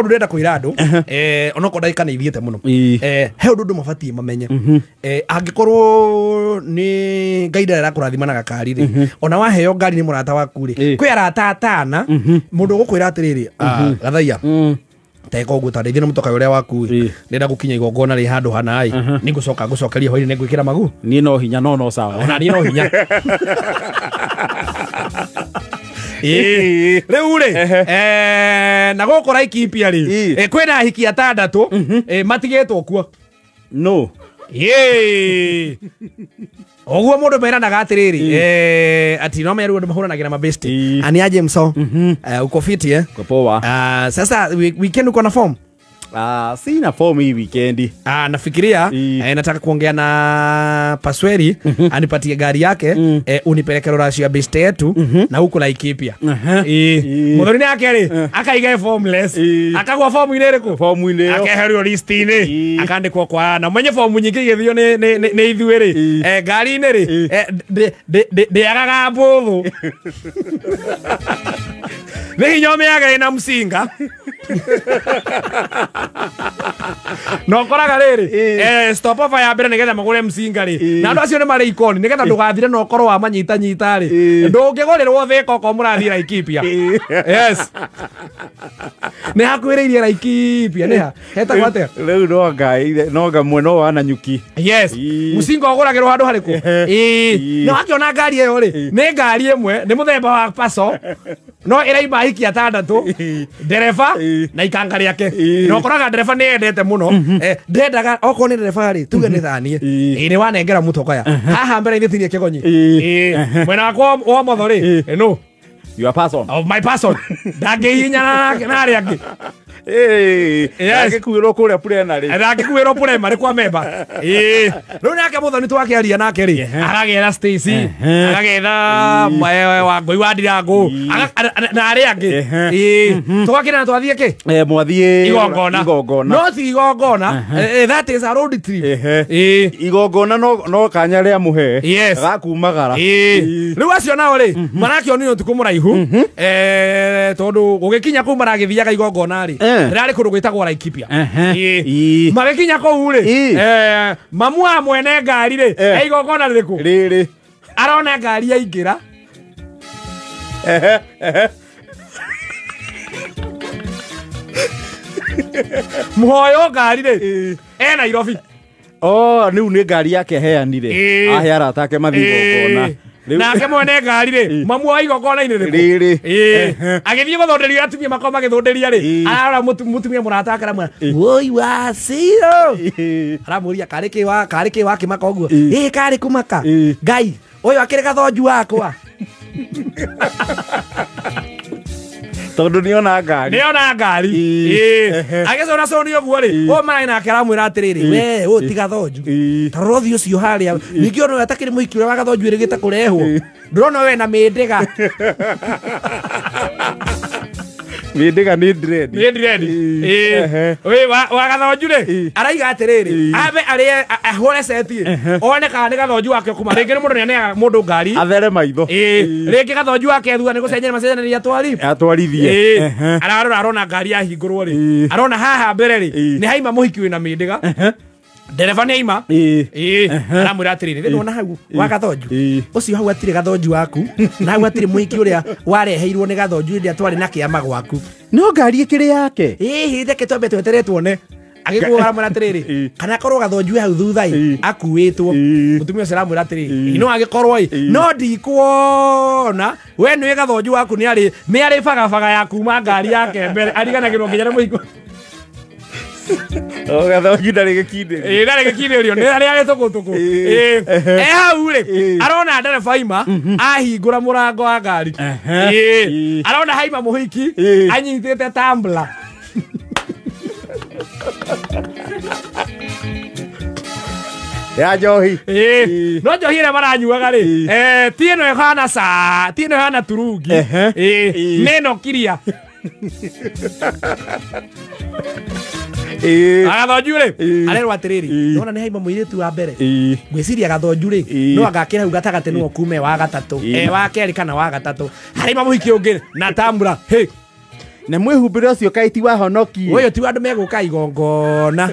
Ndĩrenda kwĩra andũ onokorwo ndagĩka nĩ ithiĩte mũno, he ũndũ andũ mabatiĩ mamenye. Angĩkorwo nĩ Ngai ndarĩ na gakari rĩ, ona waheo ngari nĩ mũrata waku rĩ, kwĩ arata atana mũndũ ũgũkwĩra atĩrĩrĩ, Gathaia, teka ũguo ta ndeithie na mũtoka ũrĩa waku ĩ, ndĩrenda gũkinya igongona rĩ handũ hana ĩ, nĩngũcoka ngũcokeria hwainĩ nĩngwĩkĩra magu. Niĩ no hinya no sawa. Ona niĩ no hinya. Rĩu rĩ, na gũkũ Laikipia rĩ, kwĩna ahiki atandatũ matigĩtwo kuo. No. Ũguo mũndũ meranaga atĩrĩrĩ, ati no merwo andũ mahũranagĩra mabesti. Ani aje mso? Uko fiti eh? Uko poa. Sasa weekend uko na form? Sina form hii weekend. Nafikiria nataka kuongea na Pasweri anipatie gari yake, unipeleke rorashia beste yetu na huko Laikipia. Muthoni nake rĩ akaiga formless, akagwa form inĩ ĩrĩkũ? Form inĩ ĩyo. Akeherio list-inĩ, akandĩkwo kwa na mwenye form nyingĩ igĩthio nĩ ithuĩ rĩ, ngari-inĩ rĩ, ndĩagaga mbũthũ. Nĩ hinya ũmĩage ĩna mcinga. No koraga rĩrĩ, stop over ya mbere nĩgetha magũre mcinga rĩ, na andũ acio nĩ marĩ ikoni nĩgetha ndũgathire na ũkorwo wamanyita nyita rĩ, ndũngĩgũrĩrwo thĩka okorwo mũrathiĩ Laikipia. Yes. Nĩ hakuhĩrĩirie Laikipia, nĩ ha? Hetagwo atĩa? Rĩu no ngai, no nga mwena wa Nanyuki. Yes. Mũcinga ũgũragĩrwo handũ harĩkũ? No akĩona ngari ĩyo rĩ, nĩ ngari ĩmwe, nĩ mũthemba wa Paso, no ĩraima ahiki atandatũ, ndereba na ikanga rĩake. Na ũkoraga ndereba nĩ endete mũno, ndendaga okorwo nĩ ndereba rĩ, tuge nĩ thanie. Nĩ wanengera mũtokaya. Haha mbere ithe tinie kĩgonyi. Mwena wakwa wa ũmotho rĩ, no. Your person. Of my person. Ndangĩhihinyana na arĩa angĩ. Ndangĩkuĩrwo kũrĩa purena rĩ. Ndangĩkuĩrwo purema rĩ kwa memba. Rĩu nake mũthoni twakĩaria nake rĩ, akagetha Stacy, akagetha Wangũi wa Ndirangũ, na arĩa angĩ. Tũgakĩra twathiĩ kĩ? Mwathiĩ igongona. No ti igongona. That is a road trip. Igongona no kanya rĩa mũhe. Gakumagara. Rĩu acio nao rĩ, marakĩonire ũtukũ mũraihu, tondũ gũgĩkinya kũu maragĩthiaga igongona rĩ, rĩrarĩ kũndũ gwĩtagwo Laikipia. Magĩkinya kũu rĩ, mamu wa mwene ngari rĩ, igongona rĩrĩkũ? Rĩrĩ. Arona ngari yaingĩra. Mũhoyo ngari rĩ, e Nairobi. Oh, rĩu nĩ ngari yake heanire. Ahe arata ake mathiĩ igongona. Nake mwene ngari rĩ, mamu wa igongona-inĩ rĩrĩkũ? Rĩrĩ. Agĩthiĩ gũthonderia atumia makorwo magĩthonderia rĩ, ararora mũtumia mũrata wake aramwĩra, woi waciro. Aramũria karĩ kĩ wa, karĩ kĩ wakĩmaka ũguo? Ĩ karĩ kũmaka. Ngai, ũyũ akĩrĩ gathonju wakwa. Tondũ nĩona ngari. Nĩona ngari. Agĩcona coni ũguo rĩ, ũyũ mararĩ nake aramwĩra atĩrĩrĩ, we ũyũ ti gathonju. Ta rora ũthiũ ũcio harĩa. Ningĩ ona ũyũ atakĩrĩ mũhiki ũrĩa wa gathonju ĩrĩgĩte kũrehwo. Ndũrona we na mĩndĩga. Mĩndĩga nĩ dread. Nĩ dread. Wĩ wa gathonju rĩ, araiga atĩrĩrĩ, ambe arĩe ahũre seti, one kana nĩ gathonju wake kuma. Rĩngĩ nĩ mũndũ nĩaneaga mũndũ ngari. Athere maitho. Rĩngĩ gathonju wake thutha nĩ gũcenjania macenjanagia atwari. Atwarithie. Ararora arona ngari yahingũrwo rĩ, arona haha mbere rĩ, nĩ haima mũhiki wĩna mĩndĩga. Ndereba nĩ aima. Aramwĩra atĩrĩrĩ, nĩwona hau wa gathonju? Ũcio hau hatirĩ gathonju waku, na hau hatirĩ mũhiki ũrĩa wareheirwo nĩ gathonju hĩndĩ ĩrĩa twarĩ na kĩama gwaku. No ngari ĩkĩrĩ yake. Ĩĩ, reke twambe twetere tuone. Agĩkũra aramwĩra atĩrĩrĩ, kana akorwo gathonju hau thutha ĩ, akuĩtwo. Mũtumia ũcio aramwĩra atĩrĩrĩ, no agĩkorwo ĩ, no ndikuona, we nĩwe gathonju waku nĩ arĩ bagabaga ya kuma ngari yake mbere, ariganagĩrwo nginya nĩ mũhiki. O gathonju ndarĩ gĩkindĩrio. Ndarĩ gĩkindĩrio, nĩ arĩ arĩ tũkũtũkũ. Hau rĩ, arona ndereba aima, ahingũra mũrango wa ngari. Arona haima mũhiki, anyitĩte tumbler. Ya njohi. No njohi ĩrĩa maranyuaga rĩ, ti ĩno ĩhana ca, ti ĩno ĩhana turungi. Nĩ ĩno kiria. Agathonju rĩ, arerwo atĩrĩrĩ, nĩwona nĩ haima mũirĩtu wa mbere. Ngwĩciria gathonju rĩ, no angakĩra hau gatagatĩ no kume wa gatatũ. Wa kerĩ kana wa gatatũ. Harĩ ma mũhiki ũngĩ na tambura. Hey. Na mwĩhumbĩre ũcio kaĩ ti wa honokie. Ũyũ ti wa andũ megũka igongona.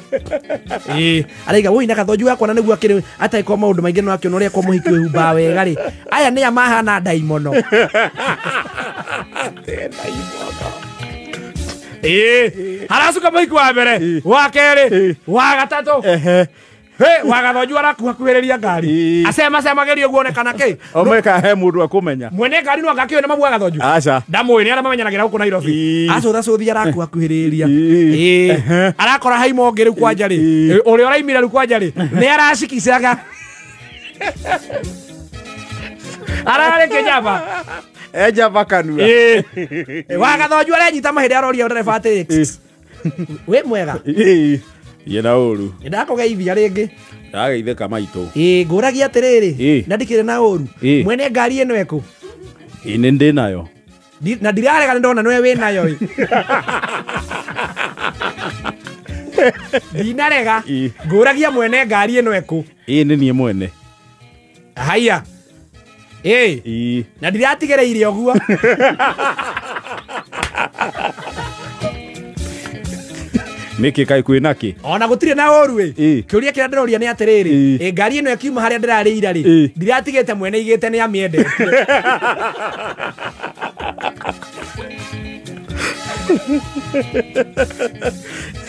Araiga woi na Gathonju wakwa na nĩguo akĩrĩ atekwo maũndũ maingĩ no akĩona ũrĩa kwa mũhiki wĩhumbaga wega rĩ. Aya nĩa mahana ndaimono. Haracuka mũhiki wa mbere, wa kerĩ, wa gatatũ. Wa Gathonju arakuhakuhĩrĩria ngari. Acemacemagerio ũguo one kana kĩ. Omeka he mũndũ akũmenya. Mwene ngari no angakĩũĩ nĩ mamu wa Gathonju. Aca. Ndamũĩ nĩ arĩa mamenyanagĩra gũkũ Nairobi. Acũthacũthia arakuhakuhĩrĩria. Arakora haimo ũngĩ rĩu kwanja rĩ. Ũrĩa ũraimire rĩu kwanja rĩ. Nĩ aracikicaga. Ararĩ kĩnjamba. Enjamba kanua. Wa Gathonju arenyita mahĩndĩ aroria ndereba atĩrĩ. Wĩ mwega. Ye na ũru. Ndakũgeithia rĩngĩ. Ndageithĩka maitũ. Ngũragia atĩrĩrĩ, na ndikĩrĩ na ũru. Mwene ngari ĩno ekũ? Nĩ ndĩ nayo. Na ndirarega nĩ ndona nĩwe wĩ nayo ĩ. Ndinarega. Ngũragia mwene ngari ĩno ekũ? Nĩ niĩ mwene. Haiya. Na ndiratigĩrĩire ũguo. Nĩkĩ kaĩ kwĩna kĩ? Ona gũtirĩ na ũru ĩ. Kĩũria kĩrĩa ndĩroria nĩ atĩrĩrĩ, ngari ĩno ĩkiuma harĩa ndĩrarĩira rĩ, ndiratigĩte mwene igĩte nĩ amĩendetie.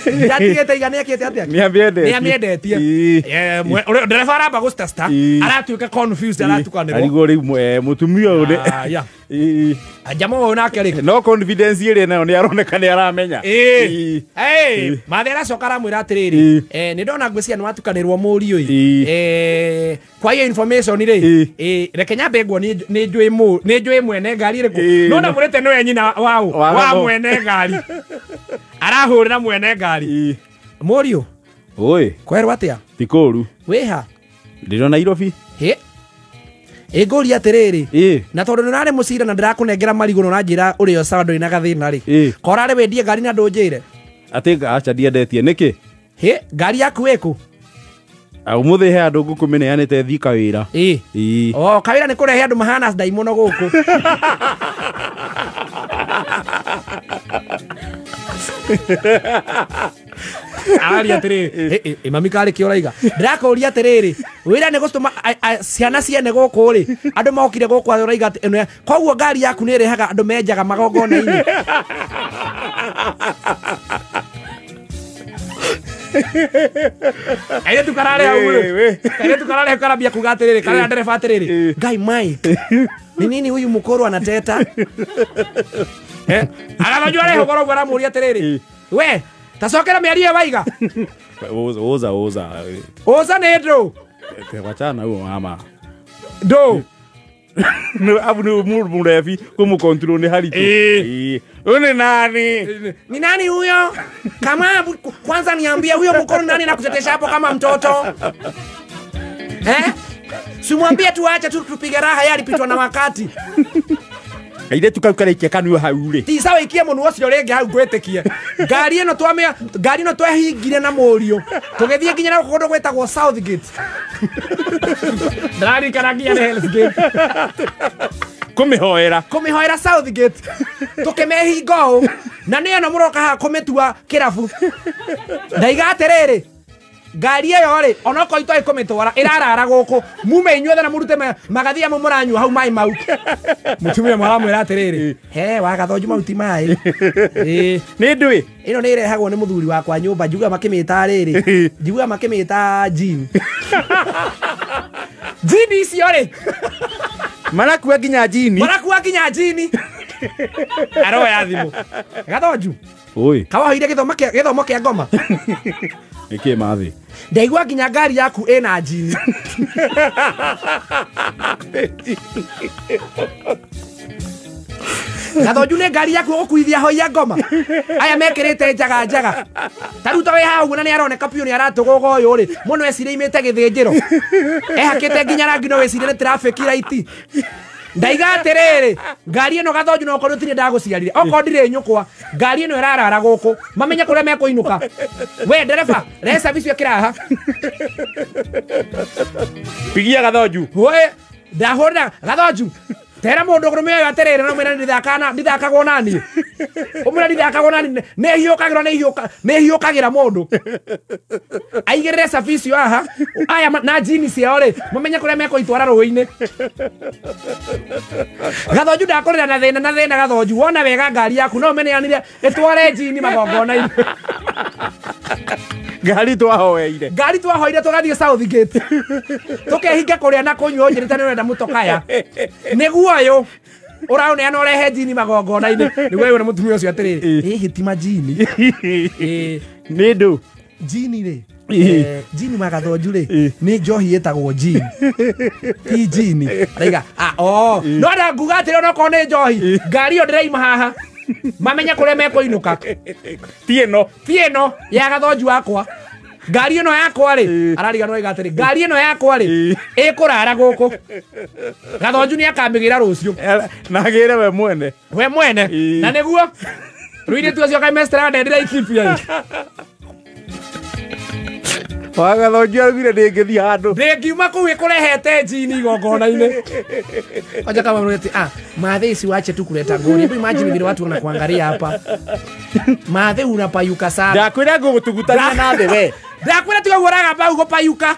Ndiratigĩte iga nĩ akĩte atĩa? Nĩ amĩendetie. Ndereba aramba gũstasta, aratuĩka confused, aratukanĩrwo. Arigwo rĩu mũtumia ũyũ nĩ Jama ũyũ nake rĩ. No confidence ĩrĩa nayo nĩ aroneka nĩ aramenya. Mathe aracoka aramwĩra atĩrĩrĩ, nĩ ndona ngwĩciria nĩ watukanĩrwo mũriũ ĩ. Kwa hiyo information rĩ, reke nyambe nguo nĩ njũĩ mwene ngari ĩrĩkũ. No ndamũrĩte nĩwe nyina wa mwene ngari. Arahũrĩra mwene ngari. Mũriũ. Oi. Kwerwo atĩa? Ti kũũru. Wĩha? Ndĩrona Nairobi. Ngũria atĩrĩrĩ, na tondũ nĩ ũrarĩ mũcira na ndĩrakũnengera marigũ na ũranjĩra ũrĩ o sawa ndũrĩ na gathĩna rĩ, ko ũrarĩ wendie ngari na ndũnjĩre? Atĩ aca ndiendetie nĩkĩ? Ngari yaku ĩkũ? Ũmũthĩ he andũ ngũkũmĩneanĩte thiĩ kawĩra. O kawĩra nĩ kũrehe andũ mahana ndaimono gũkũ. Araria atĩrĩrĩ, mami karĩ kĩ ũraiga? Ndĩrakũria atĩrĩrĩ, wĩra nĩ gũtũma ciana ciene gũkũ rĩ, andũ mokire gũkũ ũraiga atĩ ĩno, koguo ngari yaku nĩ ĩrehaga andũ menjaga magongona-inĩ. Kairĩtu kararĩ hau rĩ, kairĩtu kararĩ hau karambia kuga atĩrĩrĩ, karera ndereba atĩrĩrĩ, Ngai Mike, ni nini huyu mkoro anateta? Agathonju arĩ hau ũguo aramũria atĩrĩrĩ, we tacokera mĩario waiga. Uza uza. Uza nĩ ndũ? Wachana huo mama. Ndũ? Abu ni mũrebi kũmũcontrol nĩ haritũ. Huyu ni nani? Ni nani huyo? Kama kwanza niambie huyo mkono nani anakutetesha hapo kama mtoto? Simwambie tu acha tu tupige raha, yeye alipitwa na wakati. Kairĩtu kau karaikia kanua hau rĩ. Ti sawa ikie mũnua ũcio rĩngĩ hau ngwĩtĩkie. Ngari ĩno twamĩa, ngari ĩno twehingire na mũriũ. Tũgĩthiĩ nginya na kũndũ gwĩtagwo Southgate. Ndĩraririkana nginya nĩ Hell's Gate. Kũmĩhoera. Kũmĩhoera Southgate. Tũkĩmehinga ũũ. Na nĩ ĩno mũroka haha kũmĩtua kĩrabu. Ndaiga atĩrĩrĩ, ngari ĩyo rĩ, onokorwo itoĩ kũmĩtwara, ĩrarara gũkũ. Mume inyuothe na mũrute magathi amwe mũranyua hau maĩ mau. Mũtumia maramwĩra atĩrĩrĩ, he wa Gathonju mau ti maĩ. Nĩ ndũĩ? Ĩno nĩ ĩrehagwo nĩ mũthuri wakwa nyũmba, njiguaga makĩmĩta rĩrĩ. Njiguaga makĩmĩta jean. Jean icio rĩ. Marakua nginya jini. Marakua nginya jini. Aroya thimũ. Gathonju. Oi. Kawahoire gĩthomo kĩa ngoma. Nĩkĩ mathĩ? Ndaigua nginya ngari yaku ĩna jini. Gathonju nĩ ngari yaku ũgũkuithia hoi ngoma. Aya mekĩrĩte njaga njaga. Ta rĩu ta wĩ haha ũguo na nĩ aroneka biũ nĩ aratũgũga ũyũ rĩ. Mũno eciria imĩte gĩthĩnjĩro. Ehakĩte nginya rangi no wĩcirie nĩ traffic light. Ndaiga atĩrĩrĩ, ngari ĩno Gathonju no okorwo tirĩ ndagũciarire, okorwo ndirĩ nyũkwa, ngari ĩno ĩrarara gũkũ, mamenye kũrĩa mekũinũka. We ndereba, rehe service ĩyo kĩraha. Pigia Gathonju. We, ndahũrĩra Gathonju. Tera mundu rume uyu atiriri no mwira ndithakana ndithakagwo nani. Umwira ndithakagwo nani ne hiukagira ne hiuka ne hiukagira mundu. Aigirire sabicio aha aya na jini ciao ri mumenye kuria mekoitwara ruini. Gathonju ndakorera na thina na thina Gathonju wona wega ngari yaku no meneanire itware jini magongona-ini. Ngari twahoeire. Ngari twahoeire tugathie Southgate. Tukehinga kuria na kunyua njirite ni urenda mutokaya. Niguo uyu uraoneana urehe jini magongona-ini. Niguo uyu na mutumia ucio atiriri. Hihi ti majini. Ni ndu. Jini ri. Jini magathonju ri ni njohi itagwo jini. Ti jini. Raiga ah oh no nda nguga atiri onokorwo ni njohi ngari iyo ndiraima haha. Mamenya kuria mekoinuka. Ti ino. Ti ino ya Gathonju wakwa. Ngari ino yakwa ri arariganwo aiga atiri ngari ino yakwa ri ikurara guku. Gathonju ni akamigira rucio. Na agire we mwene. We mwene. Na niguo ruire tu acio kaime stranded Laikipia. Wa Gathonju arugire ndingithii handu. Ndingiuma kuu ikurehete jini igongona-ini. Acha kama mrete ah mathe si wache tu kuleta ngori. Hebu imagine vile watu wanakuangalia hapa. Mathe unapayuka sana. Ndakwira ngugutugutania na thi we. Ndakwira tiga guoraga pau gupayuka.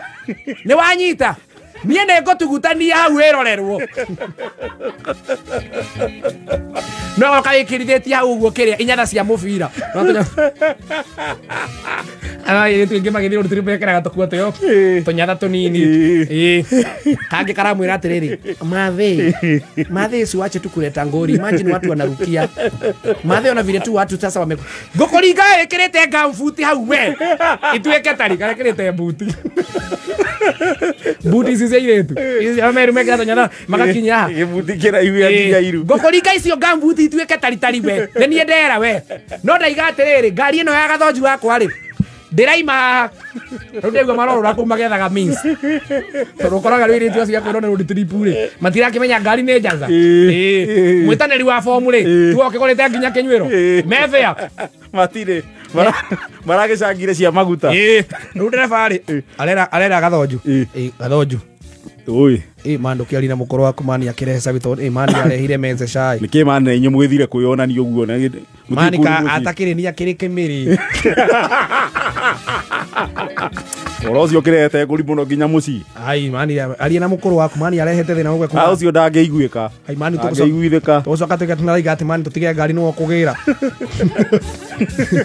Ni wanyita. Nie nĩ ngũtugutania hau ĩrorerwo. No ũkawĩkĩrithĩtie hau ũguo kĩrĩa inyatha cia mũbira. Ara ĩrĩ ingĩ magĩthiĩ rũtiri mekĩraga tũkuo tũyo tũnyatha tũnini. Kangĩ karamwĩra atĩrĩrĩ mathe mathe si wache tu kuleta ngori. Imagine watu wanarukia mathe ona vile tu watu sasa wame ngũkũringa ĩkĩrĩte gambuti hau we ituĩke tari karekĩrĩte mbuti mbuti ici cia irĩtu ici ameru mekĩra tũnyatha magakinya haha gĩbuti kĩraihu gĩakinya iru ngũkũringa icio gambuti ituĩke taritari we nĩ niĩ ndera we no ndaiga atĩrĩrĩ ngari ĩno ya Gathonju wakwa rĩ ndĩraima haha rĩu ndaigua marorũra kũu magethaga means tondũ ũkoraga rĩu airĩtu acio a kwĩrwo nĩ road trip rĩ matirakĩmenya ngari nĩ njaca. Mwĩtanĩri wa bomu rĩ tuo ũkĩgũrĩte nginya kĩnyuĩro mebĩa matirĩ maragĩcangire cia maguta. Rĩu ndereba rĩ arera Gathonju Gathonju oi mani ndũkĩarie na mũkũrũ waku mani akĩrehe cabi tondũ mani arehire menze cai. Nĩkĩ mani na inyuĩ mũgĩthire kwĩyonania ũguo na mani ka atakĩrĩ ni akĩrĩ kĩmĩrĩ. Ũhoro ũcio ũkĩrehete ngũri mũno nginya mũciĩ. Ai mani arie na mũkũrũ waku mani arehete thĩna ũgwe kuma. Ũcio ndangĩiguĩka. Ai mani ndangĩiguithĩka. Tũgũcoka tuge tunaraiga atĩ mani tũtige ngari nĩwe ũkũgĩra.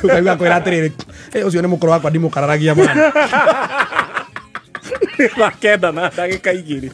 Ũkaigua akwĩra atĩrĩrĩ ũcio nĩ mũkũrũ wakwa ndimũkararagia mani. Thaa 9 na ndagĩka 2.